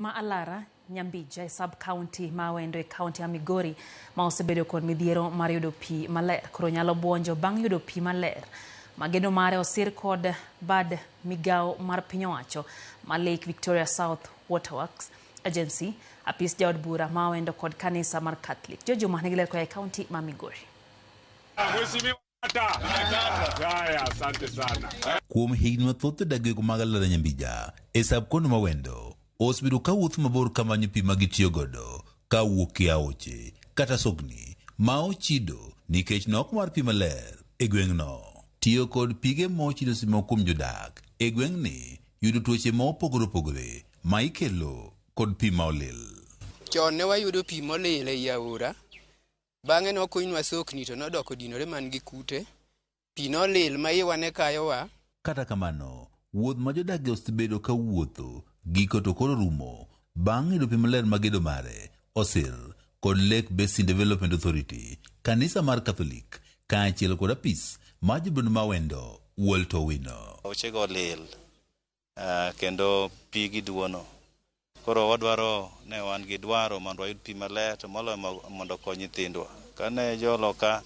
Ma Alara Nyambija e sub county ma Awendo e county ya Migori ma osebedo kod midhiero mar yudo pi maler koro nyalo buonjo bang' yudo pi maler. Magedo mare osir kod bad migawo mar piny owacho ma Lake Victoria South Waterworks Agency, apis jaod bura ma Awendo kod kanisa mar Catholic. George Juma nigi ler koa e county ma Migori. Kuom higni mathoth jodak gwenge mag Alara Nyambija e sub county ma Awendo osebedo ka wuotho mabor ka manyo pi ma gitiyo godo ka wuok e aoche kata sokni ma ochido nikech nok mar pi maler e gweng'no. Tiyo kod pige mochido osemiyo kuom jodak e gweng'ni yudo tuoche ma opogore opogore ma ikelo kod pi ma olil. Chon ne wayudo pi molil ei aora. Bang'e nokunynwa sokni to nodoko dinore man gi kute. Pi nolil ma iwa ne kayowa. Kata kamano, wuoth ma jodak osebedo ka wuotho giko to koro rumo bang' yudo pi maler ma gedo mare osir kod Lake Basin Development Authority, kanisa mar Catholic kaachiel kod apis mar jobedo ma Awendo Walter Owino. Aochego olil kendo pigi duono. Koro wadwaro ne wan gi dwaro mondo wayud pi maler to moloyo mondo okony nyithindwa. Kane joloka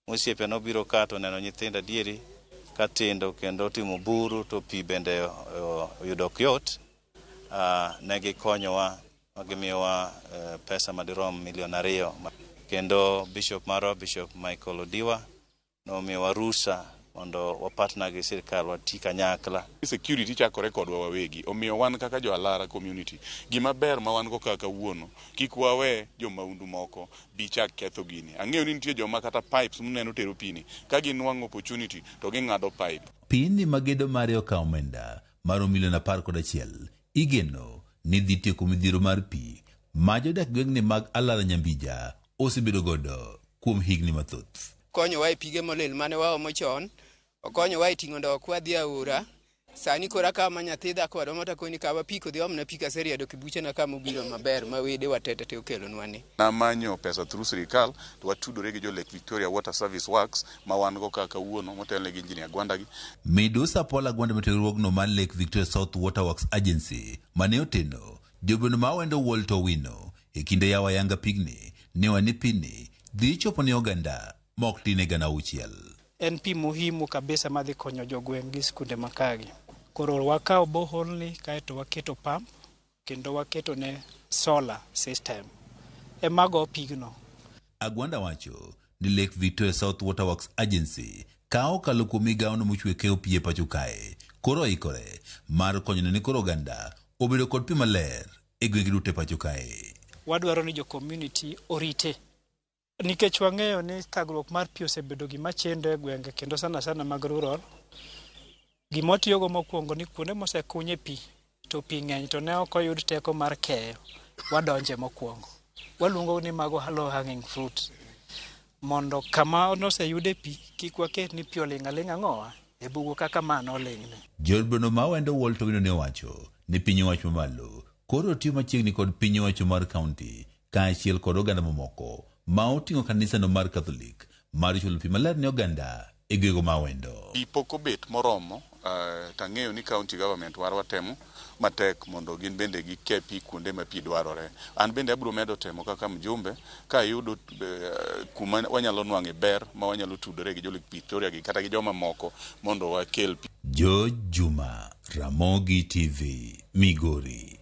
mosiepe nobiro ka to neno nyithindo adieri ka tindo kendo timo buru to pi bende oyudo ok yot, ne gikonyowa gimiyowa pesa madirom milion 2. Kendo bishop marwa, Bishop Michael Odiwa, nomiyowa rusa mondo wapatna gi sirkal wati kanyakla. Security chakore kodwa wawegi, omiyo wan kaka jo Alara community, gima ber ma wan go kaka kawuono, kik wawe jo maundu moko bi chak ketho gini. Ang'eyo ni nitie joma kata pipes muneno tero pini, ka ginwang'o opportunity to ging'ado pipe. Pini ma gedo mare okawo omenda maromo milion 11 igeno ni dhi tieko midhiero mar pi ma jodak gweng'ni mag Alara Nyambija osebedo godo kuom higni mathoth. Okonyowa e pige molil mane waomo chon, okonyowa e ting'o ndowo kwadhi aora. Sani koro akawo ma nyathi dhako wadwa moro takoni kawa pi kodhi omna pi kaseriedo kibuchena kama obiro maber ma wede wa te te okelonwa ni. Namanyo pesa through sirikal to watudore gi jo Lake Victoria Water Service Works ma wan go kaka kawuono motelne gi Engineer Gwanda gi. Midusa Paul Agwanda matayo riwruogno mar Lake Victoria South Water Works Agency mane oteno jobedo ma Awendo Walter Owino e kinde yawo ayanga pigni ne owacho ni pini dhi chopo ne oganda ma ok tin e 600. En pi muhimu kabisa madhi konyo jogweng' gi skunde makagi. Koro wakawo borehole ni kaeto waketo pump kendo waketo ne solar system ema go pigno. Agwanda wacho ni Lake Victoria South Water Works Agency ka okalo kuom migawono mochwe keyo pi e pacho kae koro oikore mar konyo neno ni koro oganda obedo kod pi maler e gwenge duto e pacho kae. Wadwaro ni jo community orite nikech wang'eyo ni thagruok mar pi osebedo gima chendo e gwenge kendo sana sana mag rural. Gima watiyogo mokwongo ni kuonde mosekunye pi to pi ng'eny to ne ok oyud teko mar keyo, wadonje mokwongo. Waluongo ni mago low hanging fruit mondo kama noseyude pi kik waket ni pi oling' aling'a ng'owa e bugo kaka ma noling'ni. Jood burano ma Awendo Walter Owino ne owacho ni piny owacho mamalo koro tiyo machiegni kod piny owacho mar kaunti kaachiel kod oganda mamoko ma oting'o kanisano mar Catholic mar chulo pi maler ne oganda e gwego ma Awendo. Pi pok obet moromo, to ang'eyo ni county government warwa temo matek mondo gin bende gike pi kuonde ma pi dwarore. An bende abiro medo temo kaka mjumbe ka ayudo kuma wanyalo nwang'e ber ma wanyalo tudore gi jo Lake Victoria gi kata gi joma moko mondo wakel pi. George Juma, Ramogi TV, Migori.